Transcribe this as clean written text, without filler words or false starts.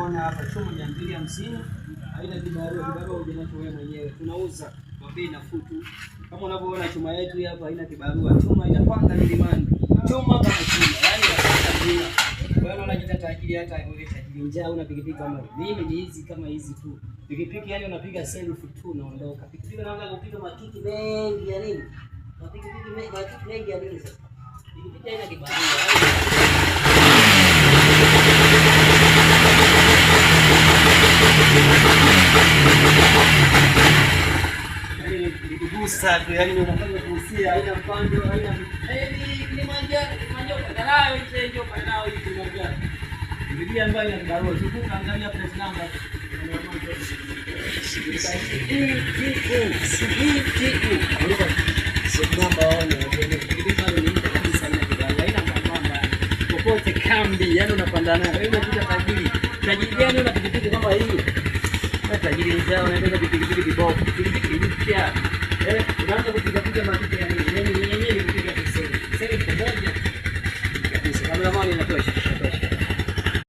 unavyoona hapa, chuma 250, haina kibarua, kibarua uje nacho wewe mwenyewe. Tunauza kwa bei nafuu tu. Kama unavyoona chuma yetu hii hapa haina kibarua. Chuma inapanda milimani. Chuma kama chuma, yaani inapanda mlima. Kwa hiyo unajiita tajiri, hata wewe tajiri njaa una pikipiki kama hii. Mimi ni hizi kama hizi tu. Pikipiki yani unapiga selfie tu unaondoka. Pikipiki unaanza kupiga makiki mengi ya nini? Mapikipiki mengi, makiki mengi ya nini sasa? Pikipiki haina kibarua. Yaani ni kugusa tu, yaani unafanya kuhusia, haina mpando, haina hivi Kilimanjaro, Kilimanjaro panda nayo nje, ndio panda nayo hii Kilimanjaro. Biblia ambayo ina kibarua, zunguka, angalia plate number. E T U C E T U. Andika plate number waone, waone. Pikipiki bado ni mpya kabisa, haina kibarua, haina mbambamba. Popote kambi, yaani unapanda nayo. Wewe unakuta tajiri. Tajiri gani una pikipiki kama hii? Wewe tajiri njaa unaendesha pikipiki kibovu. Pikipiki mpya. Unaanza kupiga piga mapiga ya nini? Yaani yenyewe ni kupiga tu selfie. Selfie moja kabisa. Cameraman inatosha.